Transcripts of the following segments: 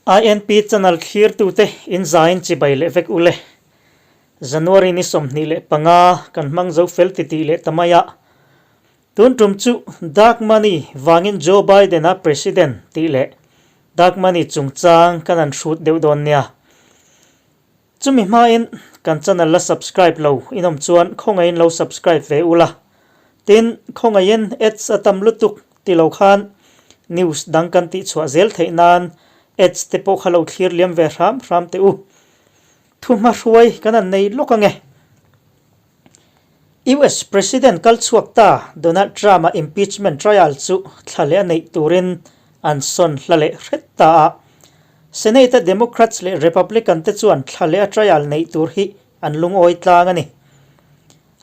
INP channel thlirtute in zain chibai leh vek ule. January ni 25 kan hmang zo fel titih leh ta mai a. Tun tum chu Dark Money vangin Joe Biden-a President tih leh Dark Money chungchang kan han hrut deuh dawn nia. Chumi hmain kan channel la subscribe lo in awm chuan khawngaihin lo subscribe ve ula. Tin, khawngaihin ads a tam lutuk ti lo khan news dang kan tihchhuah zel theih nan ads te pawh kha lo thlir liam ve hram hram teh u. Thu hma hruai kan han nei lawk ange. US President kal chhuak ta Donald Trump-a impeachment trial chu thla leh a neih turin an sawn hla leh hret ta a. Senate-a Democrats leh Republican te chuan thla leh a trial neih tur hi an lungawi tlang a ni.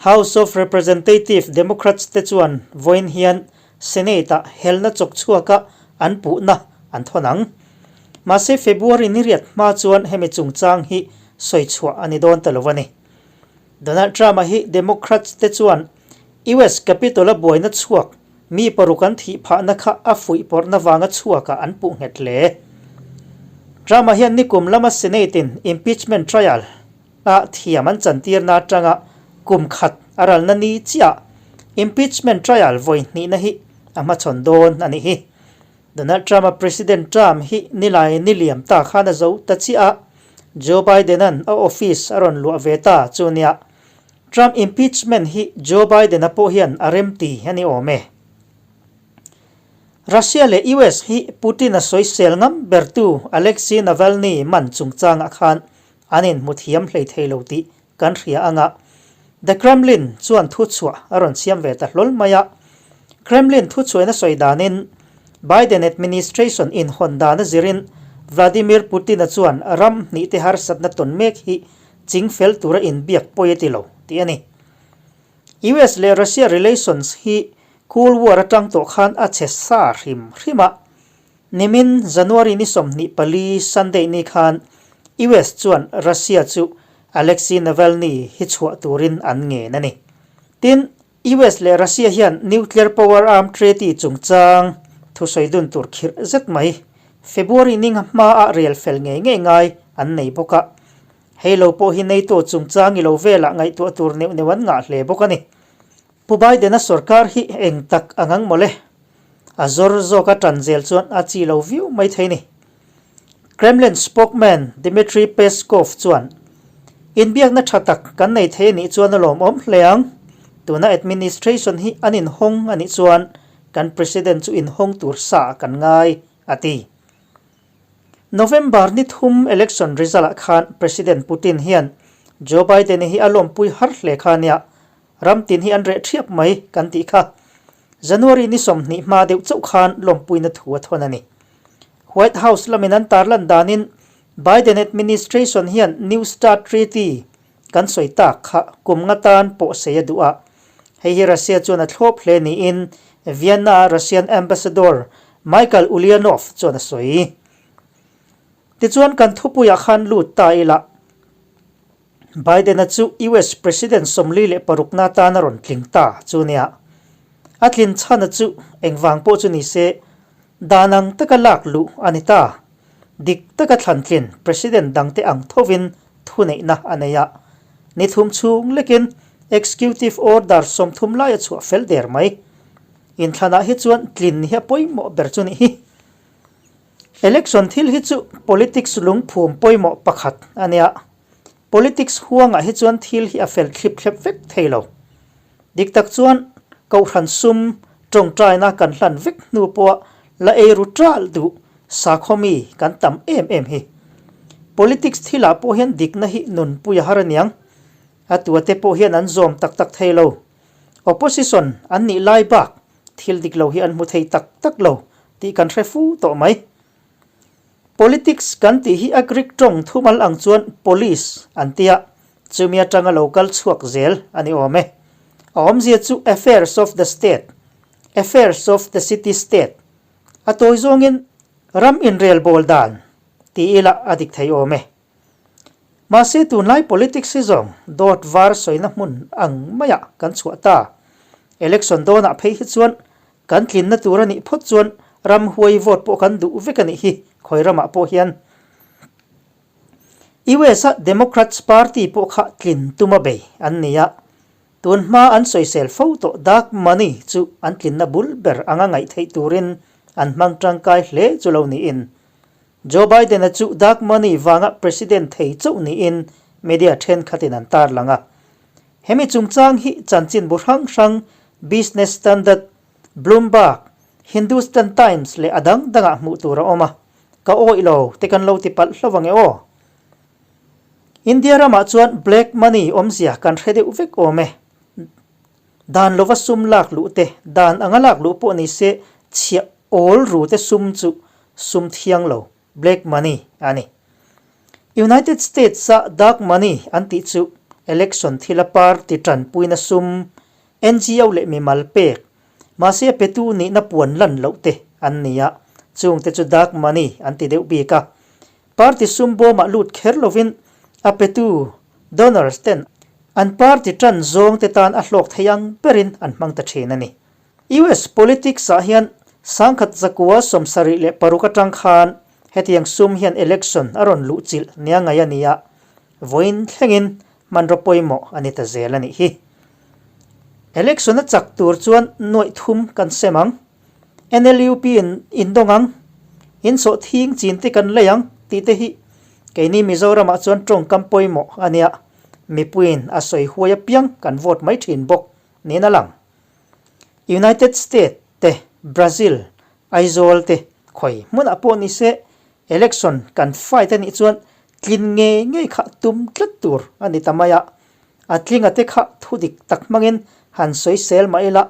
House of Representative Democrats te chuan vawiin hian Senate-ah helna chawk chhuaka an puhna an thawn ang. Mahse February ni riat hma chuan hemi chungchang hi sawi chhuah a ni dawn ta lo a ni. Donald Trump-a hi Democrats te chuan US Capitol-a buaina chhuak mi paruk an thih phahna kha a fuih pawrhna vanga chhuakah an puh nghet hle. Trump-a hian nikum lama Senate-in impeachment trial a thiam an chantirna atanga kum khat a ralna ni chiah impeachment trial vawi hnihna hi a hmachhawn dawn a nih hi. Donald Trump-a President term hi nilai ni liam ta khan a zo ta chiah a, Joe Biden-a'n a office a rawn luah ve ta chu nia. Trump impeachment hi Joe Biden-a pawh hian a remti a ni awm e. Russia leh US hi Putin-a sawisel ngam bertu Alexei Navalny man chungchangah khan an inhmu thiam hlei thei lo tih kan hria ang a, The Kremlin chuan thuchhuah a rawn siam ve ta hlawl mai a. Kremlin thuchhuahna sawi danin Biden administration inhawn dan a zirin Vladimir Putin-a chuan ram hnih te harsatna tawn mek hi ching fel tura inbiak pawi a ti lo tih a ni. US leh Russia relations hi Cold War atang tawh khan a chhe sa hrim hrim a. Nimin January ni 24 Sunday ni khan US chuan Russia chu Alexei Navalny hi chhuah turin an ngen a ni. Tin, US leh Russia hian Nuclear Power Arm Treaty chungchang thusawi dun tur khirh zet mai February ni hmaah rel fel ngei ngei ngai an nei bawk a. Hei lo pawh hi NATO chungchang i lo velah ngaihtuah tur neuh neuh an ngah hle bawk a ni. Pu Biden-a sorkar hi eng tak ang ang mawle? A zawr zawk a tan zel chuan a chi lo viau mai thei ni. Kremlin spokesman Dmitry Peskov chuan, Inbiakna tha tak kan nei thei a nih chuan a lawmawm hle ang. Tuna administration hi an inhawng a nih chuan kan president chu inhawng tur sa kan ngai, a ti. November ni thum election result ah khan President Putin hian Joe Biden hi a lawmpui har hle kha nia. Ram tin hi an reh thiap mai kan tih kha. January ni 20 hma deuh chauh khan lawmpuina thu a thawn a ni. White House lamin an tarlan danin Biden administration hian New Start Treaty kan sawi tak kha kum nga tan pawh sei a duh a. Hei hi Russia chuan a thlawp hle niin Vienna-a Russian Ambassador Michael Ulyanov chuan a sawi. Tichuan kan thupuiah khan lut ta ila. Biden-a chu US President 46 na atan a rawn tling ta chu nia. A tlin chhana chu engvang pawh chu ni se, dan ang taka lak luh a ni ta. Dik taka thlan tlin President dangte ang thovin thuneihna a nei a. Ni thum chhung lekin Executive Order 30 lai a chhuah fel der mai. Inthlanah hi chuan tlin hi a pawimawh ber chu nih hi. Election thil hi chu politics lungphum pawimawh pakhat a nia. Politics huangah hi chuan thil hi a fel thlip thlep vek thei lo. Dik tak chuan Kohhran sum tawngtaina kan hlan vek hnu pawha la ei ru ṭal duh sakhaw mi kan tam em em hi. Politics thilah pawh hian dikna hi nunpui a har aniang. A tuate pawh hian an zawm tak tak thei lo. Opposition an nih lai bak thil dik lo hi an hmu thei tak tak lo tih kan hre fu tawh mai. Politics kan tih hi a Greek tawng thumal ang chuan polis an tia, chumi atanga lo kal chhuak zel a ni awm e. A awmzia chu affairs of the state, affairs of the city state, a tawi zawngin ram inrelbawl dan ti ila a dik thei awm e. Mahse tunlai politics hi zawng dawt var sawina hmun ang maiah kan chhuah ta. Election dawnah phei hi chuan kan tlinna tur a nih phawt chuan ram huai vote pawh kan duh vek a nih hi khawi ramah pawh hian. US-a Democrats party pawh kha tlin tuma bei an ni a, tun hma an sawisel fo tawh dark money chu an tlinna bul ber anga ngaih theih turin an hmang tangkai hle chu lo niin Joe Biden-a chu dark money vanga president thei chauh niin media thenkhatin an tarlang a. Hemi chungchang hi chanchinbu hrang hrang Business Standard, Bloomberg, Hindustan Times leh a dang dangah hmuh tur a awm a, ka awih lo te kan lo ti palh hlauh ang e aw. India ramah chuan black money awmzia kan hre deuh vek awm e. Dan lova sum lak luh te, dan anga lak luh pawh ni se chhiah awl ru te sum chu sum thiang lo, black money, a ni. United States-a dark money an tih chu election thila party tanpuina sum, NGO leh mimal pek, mahse a petu nihna puan lan loh te an ni a, chungte chu dark money an ti deuh bik a. Party sum bawmah lut kher lovin a petu, donors, ten an party tan zawng te tan a hlawk thei ang berin an hmang ta thin a ni. US politics ah hian sangkhat zakua 76 atang khan hetiang sum hian election a rawn luh chilh nia ngaih a ni a, vawiin thlengin hmanraw pawimawh a ni ta zel a nih hi. Election a chak tur chuan nuaih thum kan sem ang, NLUP in indawng ang, insawh thing chin te kan lei ang tih te hi keini Mizoramah chuan tawngkam pawimawh a nia, mipuiin a sawi huai apiang kan vote mai thin bawk niin a lang. United State te, Brazil, Aizawl te khawi hmunah pawh ni se election kan fight a nih chuan tlin ngei ngei kha tum tlat tur a ni ta mai a, a tlinga te kha thu dik tak hmangin han sawi sel mah ila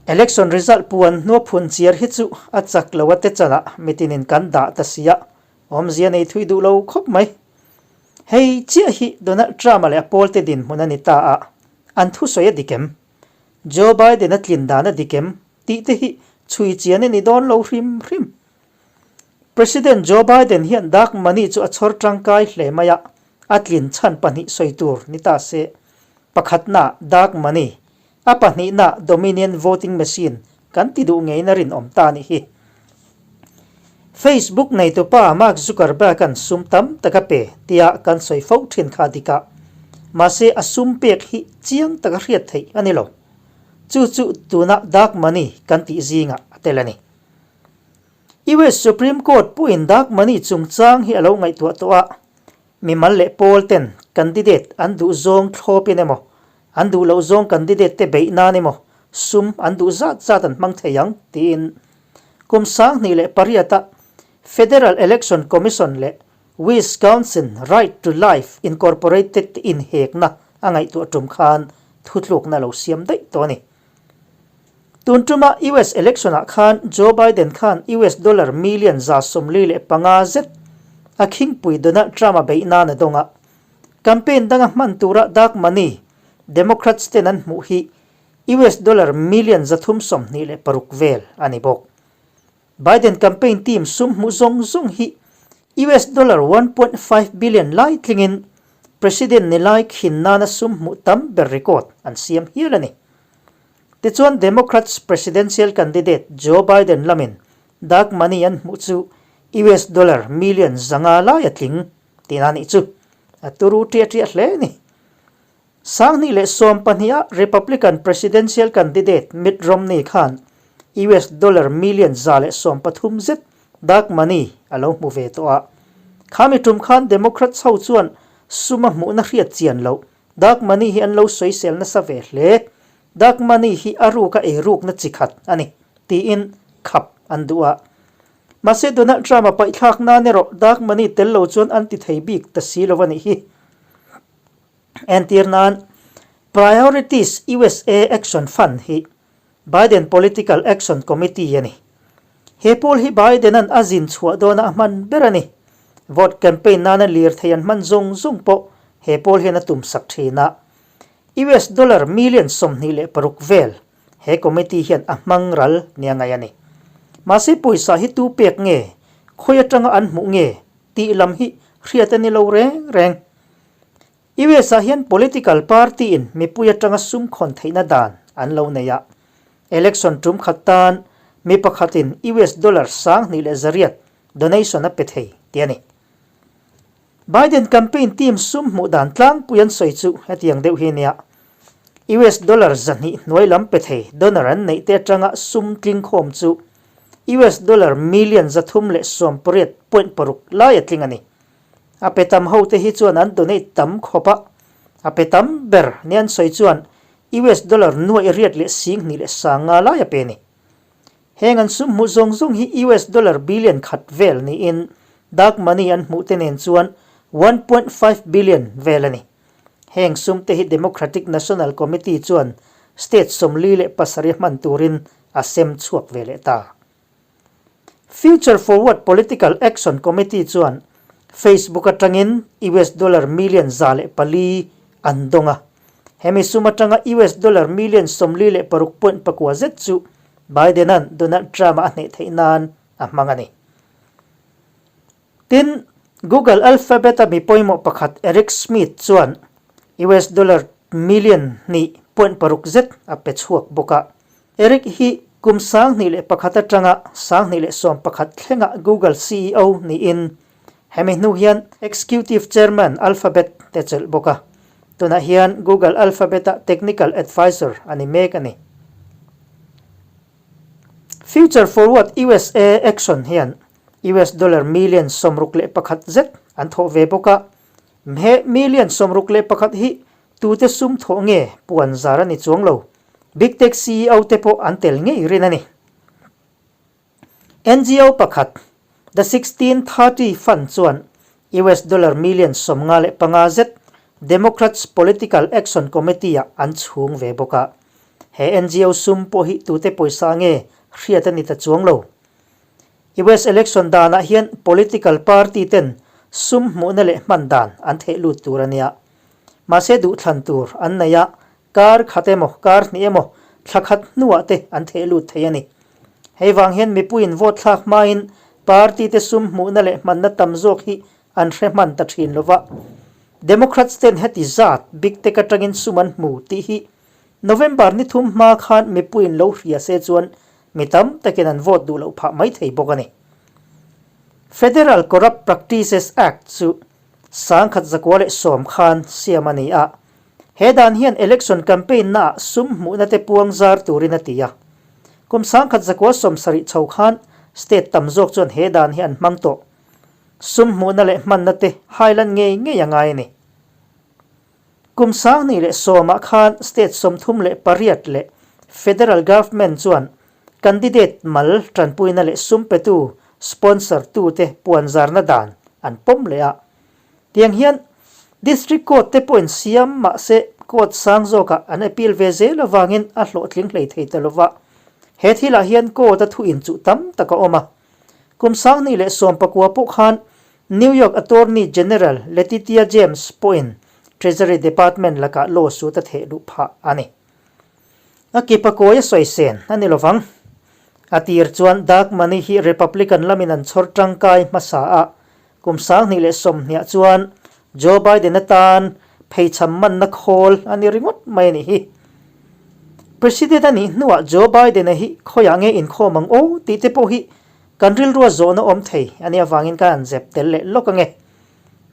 election result puan hnua phun chiar hi chu a chak lo a te chanah mitinin kan dah ta si a, awmzia nei thui duh lo khawp mai. Hei chiah hi Donald Trump-a leh a pawlte dinhmun a ni ta a, an thusawi a dik em? Joe Biden-a tlin dan a dik em tih te hi chhui chian a ni dawn lo hrim hrim. President Joe Biden hian dark money chu a chhawr tangkai hle mai a, a tlin chhan pahnih sawi tur ni ta se. Pakhatna dark money, a pahnihna Dominion voting machine kan ti duh ngeiin a rinawm ta nih hi. Facebook neitupa Mark Zuckerberg-a'n sum tam tak a pe tia kan sawi fo thin kha dik a, mahse a sum pek hi chiang taka hriat theih a ni lo. Chu chu tuna dark money kan tih zingah a tel a ni. US Supreme Court pawhin dark money chungchang hi a lo ngaihtuah tawh a, Mimal leh pawl ten candidate an duh zawng thlawpin emaw, an duh loh zawng candidate te beih nan emaw sum an duh zat zat an hmang thei ang tiin kum 2008 a Federal Election Commission leh Wisconsin Right to Life Incorporated te inhekna a ngaihtuah tum khan thutlukna lo siam daih tawh a ni. Tun tuma US election ah khan Joe Biden khan US dollar million 45 zet a khingpui Donald Trump a beih nan a dawng a. Campaign danga hman tura dark money Democrats ten an hmuh hi US dollar million 326 vel a ni bawk. Biden campaign team sum hmuh zawng zawng hi US dollar 1.5 billion lai tlingin President ni lai khin nana sum hmuh tam ber record an siam hial a ni. Tichuan Democrats presidential candidate Joe Biden lamin dark money an hmuh chu US dollar million 500 lai a tling tihna nih chu a turu ṭiah ṭiah hle a ni. 2012 a Republican presidential candidate Mitt Romney khan US dollar million 113 zet dark money a lo hmu ve tawh a. Khami tum khan Democrats ho chuan sum a hmuhna hriat chian loh Dark money hi an lo sawisel nasa ve hle. Dark money hi a ruka ei rukna chi khat a ni, tiin khap an duh a. Mahse Donald Trump-a paihthlak nan erawh dark money tel lo chuan an ti thei bik ta si lo a nih hi. Entir nan, Priorities USA Action Fund hi Biden Political Action Committee a ni. He pawl hi Biden-a'n a zin chhuah dawna a hman ber a ni. Vote campaign nana lirthei an hman zawng zawng pawh he pawl hian a tumsak thin a. US dollar million 26 vel he committee hian a hmang ral nia ngaih a ni. Mahse pawisa hi tu pek nge, khawi atanga an hmuh nge tih lam hi hriat a ni lo reng reng. US ah hian political party in mipui atanga sum khawn theihna dan an lo nei a. Election tum khat tan mi pakhatin US dollar 2100 donation a pe thei tih a ni. Biden campaign team sum hmuh dan tlangpui an sawi chu hetiang deuh hi a nia. US dollar 200 hnuai lam pe thei donor an neih te atanga sum tling khawm chu US dollar million 318.6 lai a tling a ni. A pe tam ho te hi chuan an donate tam khawp a, a pe tam ber ni an sawi chuan US dollar 825,000 lai a pe a ni. Heng an sum hmuh zawng zawng hi US dollar billion khat vel niin dark money an hmuh te nen chuan 1.5 billion vel a ni. Heng sum te hi Democratic National Committee chuan state 47 hman turin a sem chhuak ve leh ta. Future Forward Political Action Committee chuan Facebook atangin US dollar million 104 an dawng a. Hemi sum atanga US dollar million 46.9 zet chu Biden-a'n Donald Trump-a a hneh theih nan a hmang a ni. Tin, Google Alphabet-a mi pawimawh pakhat Eric Schmidt chuan US dollar million 2.6 zet a pe chhuak bawk a. Eric hi kum 2001 atanga 2011 thlenga Google CEO niin hemi hnu hian Executive Chairman Alphabet te chelh bawk a. Tunah hian Google Alphabet-a Technical Advisor a ni mek a ni. Future Forward usa Action hian US dollar million 61 zet an thawh ve bawk a. He million 61 hi tute sum thawh nge puan zar a ni chuang lo. Big Tech CEO te pawh an tel ngei rin a ni. NGO pakhat, The 1630 Fund chuan US dollar million 55 zet Democrats Political Action Committee-ah an chhung ve bawk a. He NGO sum pawh hi tute pawisa nge hriat a ni ta chuang lo. US election danah hian political party ten sum hmuhna leh hman dan an theih lut tur a nia. Mahse duhthlan tur an nei a, kar khat emaw, kar hnih emaw, thla khat hnuah te an theh lut thei a ni. Hei vang hian mipuiin vote thlak hmain party te sum hmuhna leh hmanna tam zawk hi an hre hman ta thin lo va. Democrats ten heti zat big tech atangin sum an hmu tih hi November ni thum hma khan mipuiin lo hria se chuan mi tam takin an vote duh loh phah mai thei bawk a ni. Federal Corrupt Practices Act chu 1910 khan siam a ni a. He dan hian election campaign naah sum hmuhna te puang zar turin a ti a. Kum 1970 chho khan state tam zawk chuan he dan hi an hmang tawh. Sum hmuhna leh hmanna te hailan ngei ngei a ngai a ni. Kum 2010ah khan state 38 leh federal government chuan candidate mal tanpuina leh sum petu sponsor tute puan zarna dan an pawm leh a. Tiang hian District Court te pawhin siam mahse court sang zawkah an appeal ve zel avangin a hlawhtling hlei thei ta lova. He thilah hian court a thu inchuh tam tak a awm a. Kum 2019 pawh khan New York Attorney General Letitia James pawhin Treasury Department lakah lawsuit a theh luh phah a ni. A kipa kawi a sawi sen a ni lovang. A tir chuan Dark Money hi Republican lamin an chhawr tangkai hmasa a, kum 2020ah chuan Joe Biden atan pheichham manna khawl a ni ringawt mai a nih hi. President a nih hnuah Joe Biden-a hi khawiah nge inkhawm ang aw tih te pawh hi kan rilrua zawhna awm thei a nih avangin ka han zep tel leh lawk ange.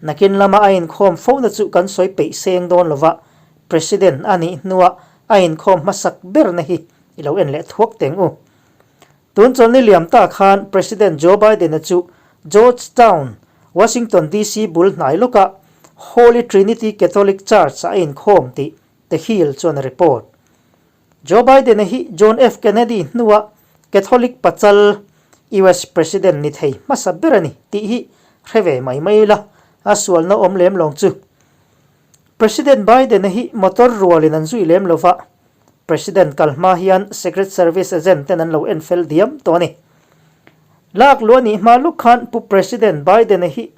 Nakin lama a inkhawm fona chu kan sawi peih seng dawn lova, President a nih hnuah a inkhawm hmasak berna hi i lo en leh thuak teng u. Tun chawlhni liam ta khan President Joe Biden-a chu Georgetown, Washington DC bul hnai lawkah Holy Trinity Catholic Church-ah a inkhawm tih The Hill chuan a report. Joe Biden-a hi John F. Kennedy hnuah Catholic pachal US President ni thei hmasa ber a ni tih hi hre ve mai mai ila, a sualna awm lem lawng chu. President Biden-a hi motor rualin an zui lem lova, President kal hma hian Secret Service agent ten an lo en fel diam tawh a ni. Lak luah nih hma luk khan Pu President Biden-a hi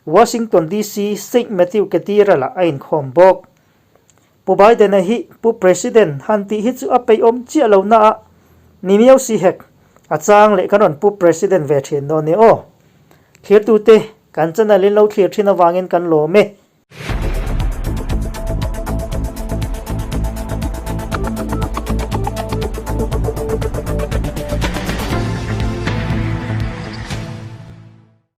Washington DC Saint Matthew Cathedral-ah a inkhawm bawk. Pu Biden-a hi Pu President han tih hi chu a peihawm chiah lo na a, ni miau si hek, a chang leh kan rawn Pu President ve thin dawn nia aw. Thlirtute, kan channel in lo thlir thin avangin kan lawm e.